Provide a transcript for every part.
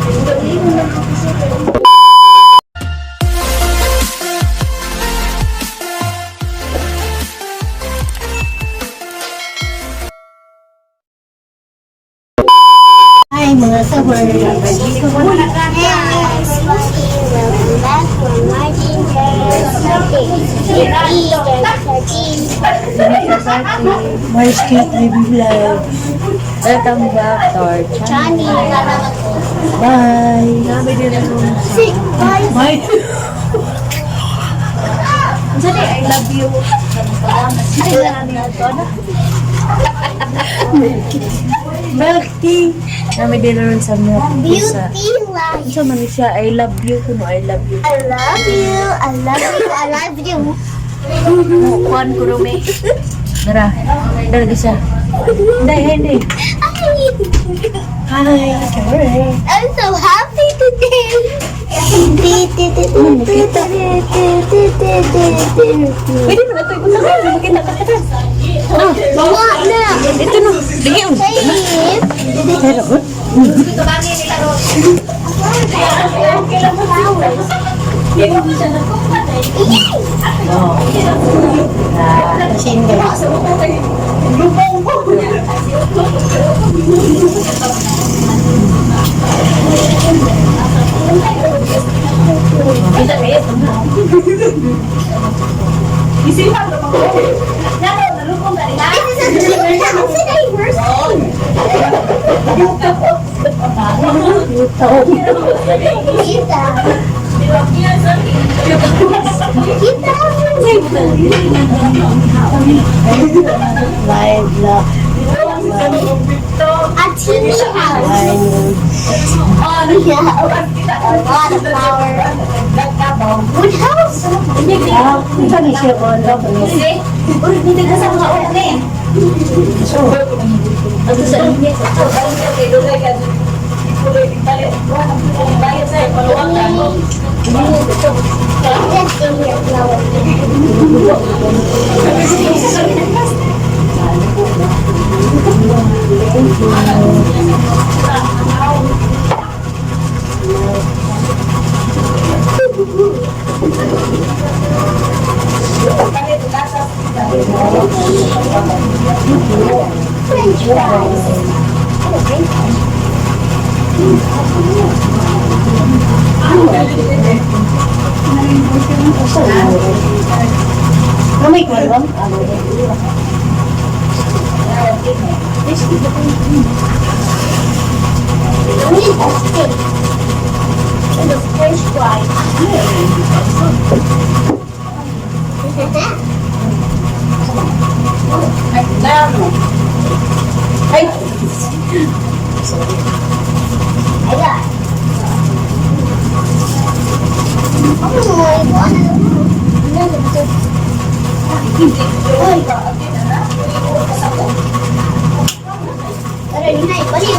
Hi, mga sabar. Hey guys, welcome back to Martin Thirteen. Mars Cute Baby Vlog. Welcome back to our channel. Johnny. Bye. Six, five, Bye. Sorry, I love you. Milk tea. Nami din ron sa milk tea sa. Beauty life. Unsa man siya, I love you kuno, I love you. I love you, I love you, I love you. Kuan ko rumi. Dara. Dara gisa. Hindi, hindi. Hi. Sorry. I'm so happy today. Pwede mo na ito. Ibutang ka. Makita ka ka. What na? Ito no. Dili oh. Hey. Pero good. Single. This is a cute house and I've Cute house. Cute house. Live vlog. A teeny house. Yeah, a lot of flower. Wood house. Ah, ito ni siya ko. Hindi ka sa mga uli. Ato sa inyo. Just in here, flower. French fries. Oh, French fries. May kuwan? I need a steak. And a French fry. Ay. I got it. Oh my God. Uy. Pero hinay, bali.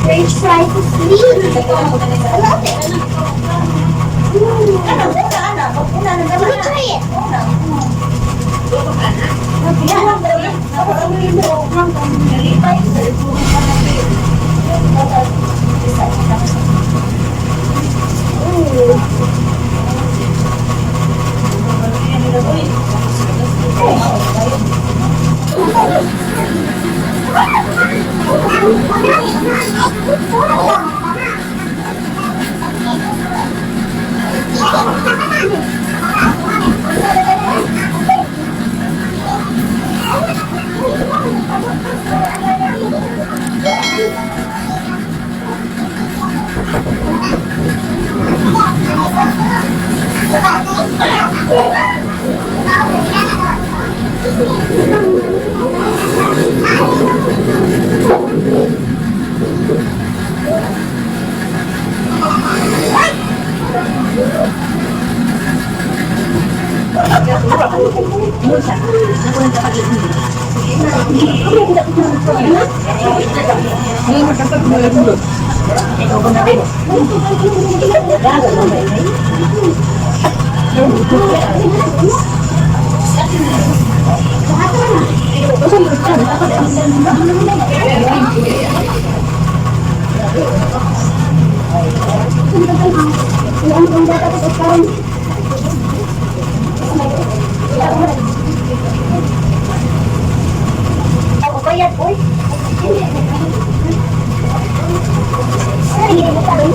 French fries is sweet. I love it. Let me try it. Ooh.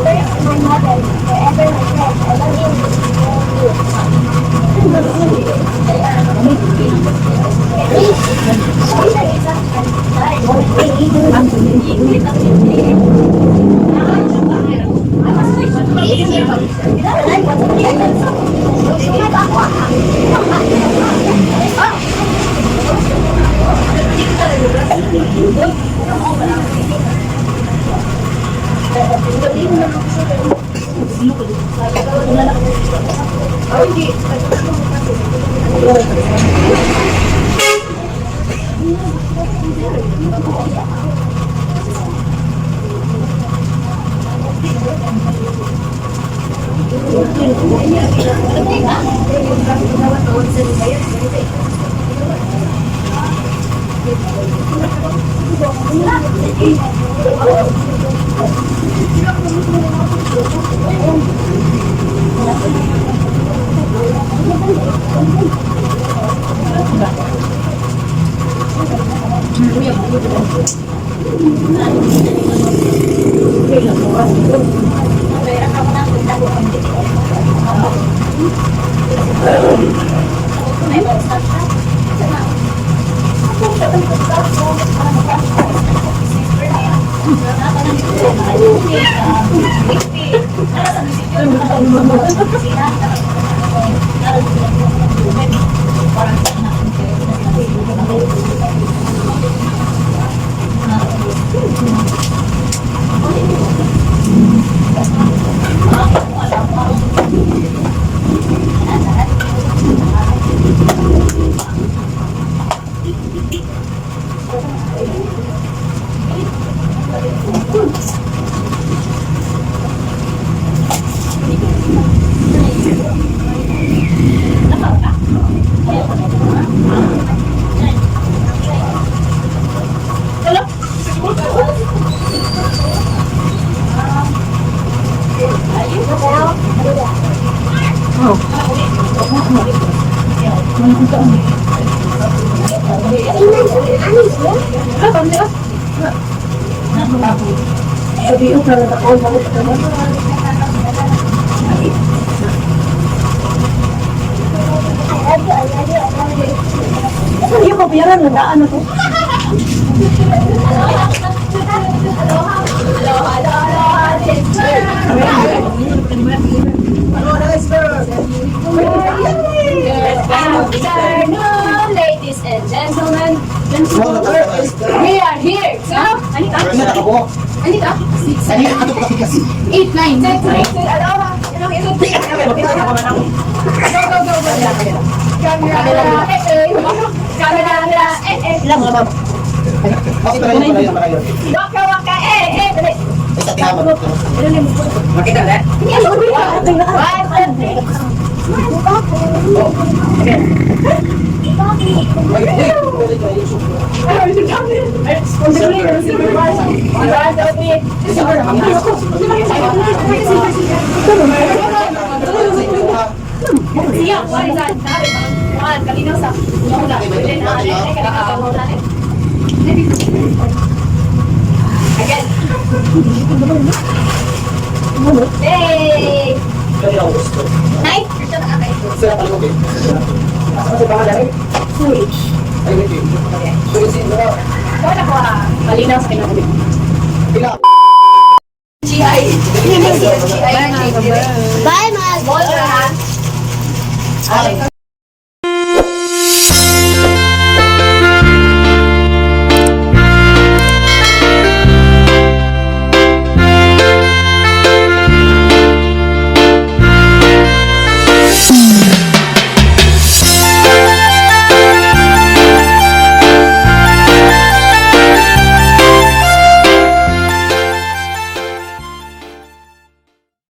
My mother, forever my friend. I love you. Sabi ko na ako mo. I love you, I love you, I love you. Hindi ko bayaran na daan ako. Good afternoon, ladies and gentlemen. We are here to... Anita? Anita? 6, 8, 9, 10, 11, Go, go, go, go. Camera, eh, eh. Camera, eh, eh. Ilang mga ma'am? Waka, waka, eh, eh. Dali. Makita na? One, two, three. One, two, three. Siya, one, one, one, kalinaw sa una. Again. Hey! Ay! Malinaw sa kinakulit. GI. GI. Bye, mga Ball, ha?